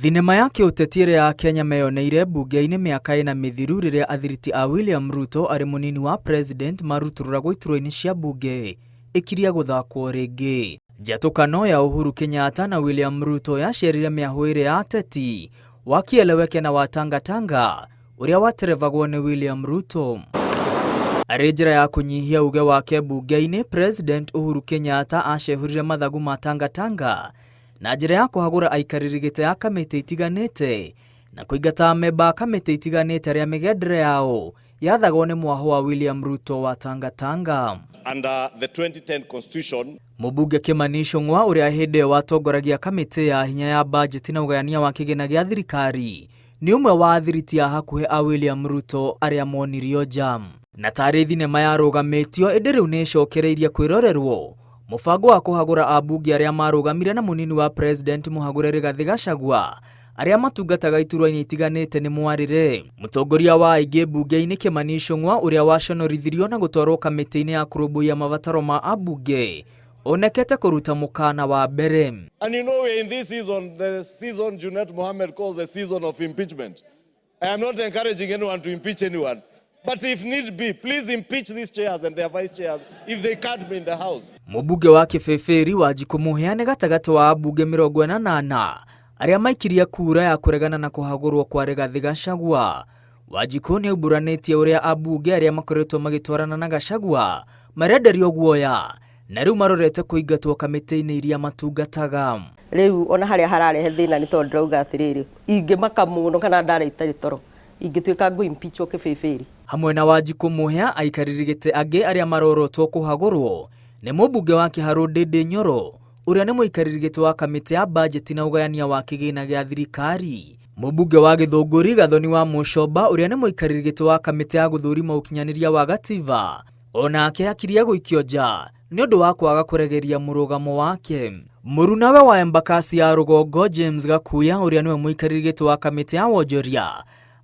Thinema ya kĩũteti ĩrĩa Akenya meyoneire mbunge-inĩ mĩaka ĩna mĩthiru rĩrĩa athiriti a William Ruto arĩ mũnini wa president marutũrũragwo iturwa-inĩ cia mbunge ĩkiria gũthakwo rĩngĩ. Njatũkano ya Uhuru Kenyatta na William Ruto yaciarire mĩahũ ĩrĩa ya ateti wa kieleweke na wa tangatanga ũrĩa waterevagwo nĩ William Ruto. Arĩ njĩra ya kũnyihia uge wake mbunge-inĩ, President Uhuru Kenyatta acehũrire mathagu ma tangatanga na njĩra ya kũhagũra aikarĩri gĩtĩ ya kamĩtĩ itiganĩte na kũingata amemba a kamĩtĩ itiganĩte arĩa mĩgendere yao yathagwo nĩ mwahũ wa William Ruto wa tangatanga. Under the 2010 constitution, Mũmbunge Kimani Ichung'wa ũrĩa hĩndĩ ĩyo watongoragia kamĩtĩ ya hinya ya bajeti na ũgayania wa kĩgĩna gĩa thirikari nĩ ũmwe wa athiriti a hakuhĩ a William Ruto arĩa monirio nja. Na tarĩ thinema yarũgamĩtio ĩndĩ rĩu nĩ ĩcokereirie kwĩrorerwo mũbango wa kũhagũra ambunge arĩa marũgamire na mũnini wa president mũhagũre Rigathĩ Gachagua arĩa matungataga iturwa-inĩ itiganĩte nĩ mwarĩre. Mũtongoria wa aingĩ mbunge-inĩ Kimani Ichung'wa ũrĩa waconorithirio na gũtwarwo kamĩtĩ-inĩ ya kũrũmbũiya mabataro ma ambunge onekete kũruta mũkana wa mbere. And you know we're in this season, the season Junet Mohammed calls the season of impeachment. I am not encouraging anyone to impeach anyone. But if need be, please impeach these chairs and their vice chairs if they can't be in the house. Mũmbunge wa Kĩbĩbĩri Wanjikũ Mũhĩa nĩ gatagatĩ wa ambunge 48 arĩa maikirie kura ya kũregana na kũhagũrwo kwa Rigathĩ Gachagua. Wanjikũ nĩ aumbũranĩtie ũrĩa ambunge arĩa makoretwo magĩtwarana na Gachagua marenderio guoya na rĩu marorete kũingatwo kamĩtĩ-inĩ iria matungataga. Rĩu ona harĩa hararehe thĩna nĩ tondũ ndĩrauga atĩrĩrĩ, ingĩmaka mũno kana ndara itarĩ toro, ingĩtuĩka ngũ impeachwo Kĩbĩbĩri. Hamwe na Wanjikũ Mũhĩa, aikarĩri gĩtĩ angĩ arĩa marorotwo kũhagũrwo nĩ mũmbunge wa Kĩharũ Ndĩndĩ Nyoro ũrĩa nĩ mũikarĩri gĩtĩ wa kamĩtĩ ya bajeti na ũgayania wa kĩgĩna gĩa thirikari. Mũmbunge wa Gĩthũngũri Gathoni wa Mũcomba ũrĩa nĩ mũikarĩri gĩtĩ wa kamĩtĩ ya gũthũrima ũkinyanĩria wa gatiba onake akiria gũikio nja nĩ ũndũ wa kwaga kũregeria mũrũgamo wake. Mũrunawe wa Embakasi ya rũgongo James Gakuya ũrĩa nĩwe mũikarĩri gĩtĩ wa kamĩtĩ ya wonjoria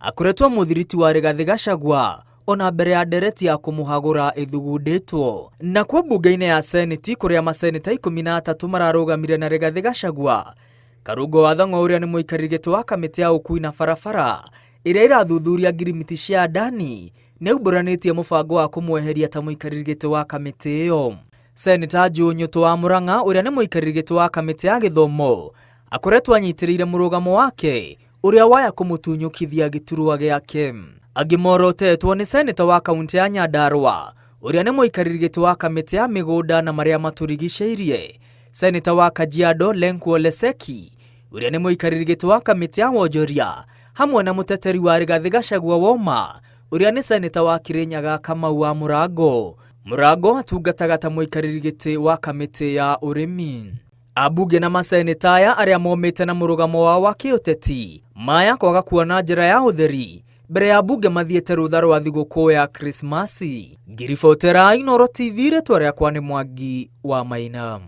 akoretwo mũthiriti wa Rigathĩ Gachagua ona mbere ya ndereti ya kũmũhagũra ĩthugundĩtwo. Nakuo mbunge-inĩ ya Seneti kũrĩa maseneta 13 mararũgamire na Rigathĩ Gachagua, Karungo wa Thang'wa ũrĩa nĩ mũikarĩri gĩtĩ wa kamĩtĩ ya ũkui na barabara ĩrĩa ĩrathuthuria ngirimiti cia Adani nĩ aumbũranĩtie mũbango wa kũmweheria ta mũikarĩri gĩtĩ wa kamĩtĩ ĩyo. Seneta Joe Nyutu wa Murang'a ũrĩa nĩ mũikarĩri gĩtĩ wa kamĩtĩ ya gĩthomo akoretwo anyitĩrĩire mũrũgamo wake ũrĩa waya kũmũtunyũkithia gĩturwa gĩake. Angĩ morotetwo nĩ seneta wa kaunti ya Nyandarua ũrĩa nĩ mũikarĩri gĩtĩ wa kamĩtĩ ya mĩgũnda na marĩa matũrigicĩirie, seneta wa Kajiado Lenku Ole Seki ũrĩa nĩ mũikarĩri gĩtĩ wa kamĩtĩ ya wonjoria hamwe na mũteteri wa Rigathĩ Gachagua Woma ũrĩa nĩ seneta wa Kirinyaga Kamau wa Mũrango. Mũrango atungataga ta mũikarĩri gĩtĩ wa kamĩtĩ ya ũrĩmi. Ambunge na maseneta aya arĩa momĩte na mũrũgamo wao wa kĩũteti maya kwaga kuona njĩra ya ũtheri mbere ya mbunge mathiĩte rũtha rwa thigũkũ ya Krismasi. Ngiribotera Inooro TV, rĩtwa rĩakwa nĩ Mwangi wa Maina.